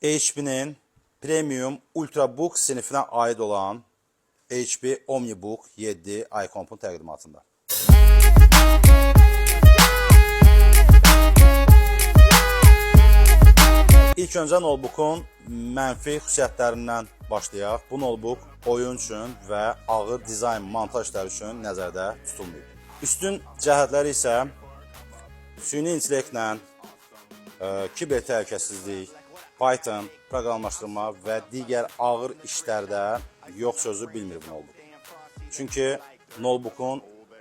HP-nin Premium Ultrabook sinifinə aid olan HP OmniBook 7 iComp-un təqdimatında. İlk öncə notebookun mənfi xüsusiyyətlərindən başlayaq. Bu notebook oyun üçün və ağır dizayn montaj işləri üçün nəzərdə tutulmayıb. Üstün cəhətləri isə süni intellektlə kiber təhlükəsizlik, Python, proqramlaşdırma və digər ağır işlərdə yox sözü bilmir bu notebook. Çünki notebookun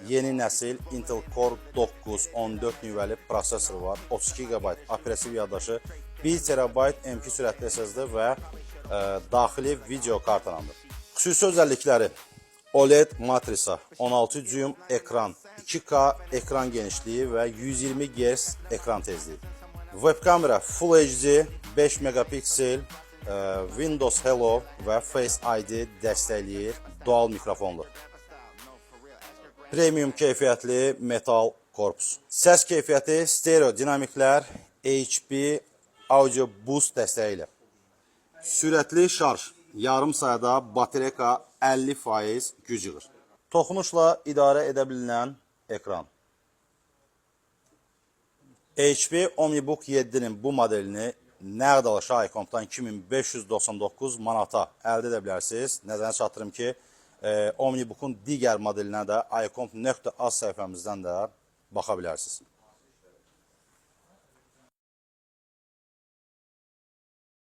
yeni nəsil Intel Core 9 14 nüvəli prosesoru var, 32 GB operativ yaddaşı, 1 TB M.2 sürətli SSD və daxili video kartlandır. Xüsusi özəllikləri: OLED matrisa, 16 düyüm ekran, 2K ekran genişliyi və 120 Hz ekran tezliyi. Web kamera Full HD 5 megapiksel, Windows Hello və Face ID dəstəkləyir, dual mikrofonlu. Premium keyfiyyətli metal korpus. Səs keyfiyyəti stereo dinamiklər, HP Audio Boost dəstəyi ilə. Sürətli şarj, yarım sayda batareyka 50% güc yığır. Toxunuşla idarə edə bilinən ekran. HP OmniBook 7-nin bu modelini nəqd alışa iComp'dan 2599 manata əldə edə bilərsiniz. Nəzərə çatdırım ki, OmniBook'un digər modelinə də iComp.az səhifəmizdən də baxa bilərsiniz.